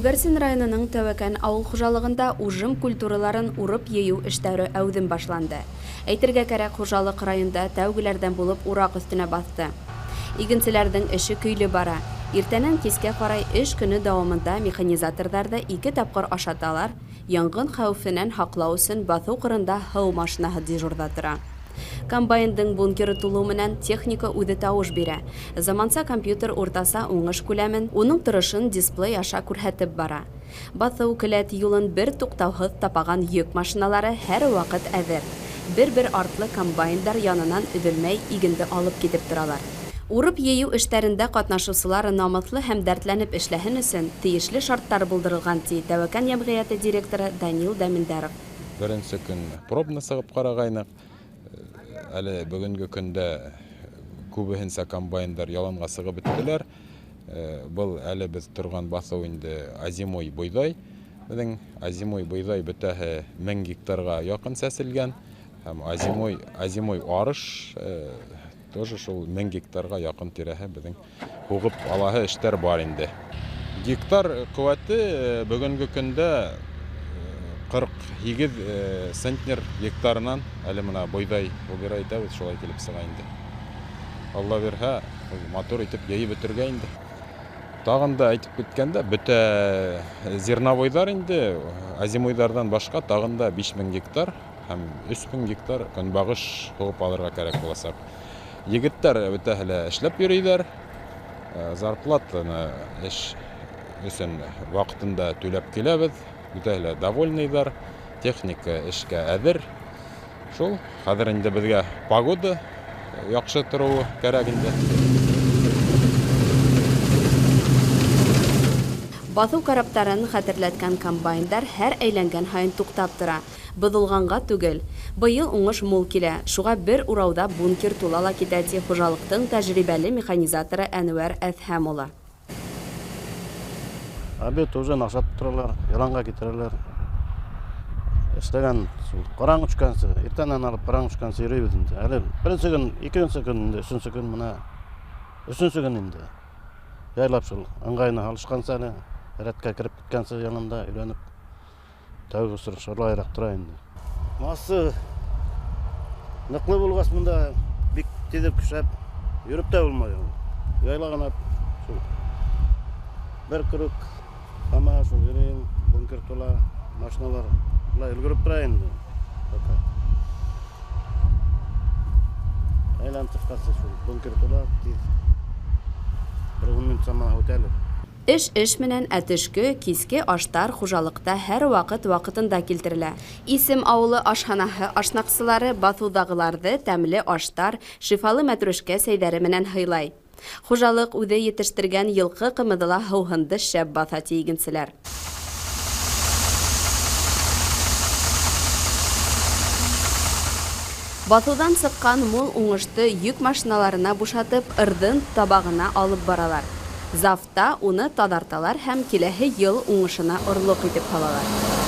Күгәрсен районының Тәүәкән ауыл хужалығында ужым культураларын урып йыйыу эштәре әүҙем башланды. Әйтергә кәрәк, хужалыҡ районда тәүгеләрҙән булып ураҡ өҫтөнә баҫты. Игенселәрҙең эше көйлө бара. Иртәнән кискә ҡарай эш көнө дауамында механизаторҙарҙы 2 тапҡыр ашаталар, янғын хәүефенән һаҡлау өсөн баҫыу ҡырында һыу машинаһы дежурҙа тора. Комбайндың бункеры тулыу менән техника үҙе тауыш бирә. Заманса компьютер уртаса уңыш күләмен, уның торошон дисплей аша күрһәтеп бара. Баҫыу келәт юлын бер туҡтауһыҙ тапаған йөк машиналары һәр ваҡыт әҙер. Бер-бер артлы комбайндар янынан өҙөлмәй игенде алып китеп торалар. Урып йыйыу эштәрендә ҡатнашыусылар намыҫлы һәм дәртләнеп эшләһен өсөн тейешле шарттар булдырылған, ти Тәүәкән йәмғиәте директоры Данил Дәмендәров. Беренсе көн пробны сығып ҡарағайныҡ. Әле бөгөнгө көндә күбеһенсә комбайндар яланға сығып бөттөләр. Был әле беҙ торған баҫыу инде озимой бойҙай. Беҙҙең озимой бойҙай бөтәһе 1000 гектарға яҡын сәселгән. Һәм озимой арыш тоже шул 1000 гектарға яҡын тирәһе беҙҙең һуғып алаһы эштәр бар инде. Гектар ҡеүәте бөгөнгө көндә 48 центнер гектарынан әле мына бойҙай убирай итәбеҙ, шулай килеп сыға инде. Алла бирһә, матур итеп йыйып бөтөргә инде. Тағын да әйтеп киткәндә, бөтә зерновойҙар инде, озимойҙарҙан башҡа тағын да 5000 гектар һәм 3000 гектар көнбағыш һуғып алырға кәрәк буласаҡ. Егеттәр бөтәһе лә эшләп йөрөйҙәр. Зарплатаны эш өсөн ваҡытында түләп киләбеҙ. Бөтәһе лә довольныйҙар, техника эшкә әҙер. Шул, хәҙер инде беҙгә погода яҡшы тороуы кәрәк инде. Баҫыу караптарын хәтерләткән комбайндар һәр әйләнгән һайын туҡтап тора. Боҙолғанға түгел. Быйыл уңыш мул килә. Шуға бер урауҙа бункер тула ла китә, ти хужалыҡтың тәжрибәле механизаторы Әнүәр Әҙһәм улы. Обед уже ашап торалар, яланға китерәләр. Эшләгән шул ҡараңғы төшкәнсе, иртәнән алып ҡараңғы төшкәнсе йөрөйбөҙ инде. Әле беренсе көн, икенсе көн инде, өсөнсө көн мына, өсөнсө көн инде. Яйлап шул ыңғайына алышҡансы әле, рәткә кереп киткәнсе янында өйрәнеп, тәүге осор шулайыраҡ тора инде. Массы ныҡлы булғас бында бик тиҙ көсәп йөрөп тә булмай ул. Яйлап ғына шул бер круг ама шул йөрөйөм, бункер тула, машиналар былай өлгөрөп тора инде. Әйләнеп сыҡҡас шул бункер тула, тиҙ бер ун минут самаһы үтә әле. Эш эш менән, ә төшкө, киске аштар хужалыҡта һәр ваҡыт ваҡытында килтерелә. Исем ауылы ашханаһы ашнаҡсылары баҫыуҙағыларҙы тәмле аштар, шифалы мәтрүшкә сәйҙәре менән һыйлай. Хужалыҡ үҙе етештергән йылҡы ҡымыҙы ла һыуһынды шәп баҫа, ти игенселәр. Баҫыуҙан сыҡҡан мул уңышты йөк машиналарына бушатып, ырҙын табағына алып баралар. Зафта уны таҙарталар һәм киләһе йыл уңышына орлоҡ итеп һалалар.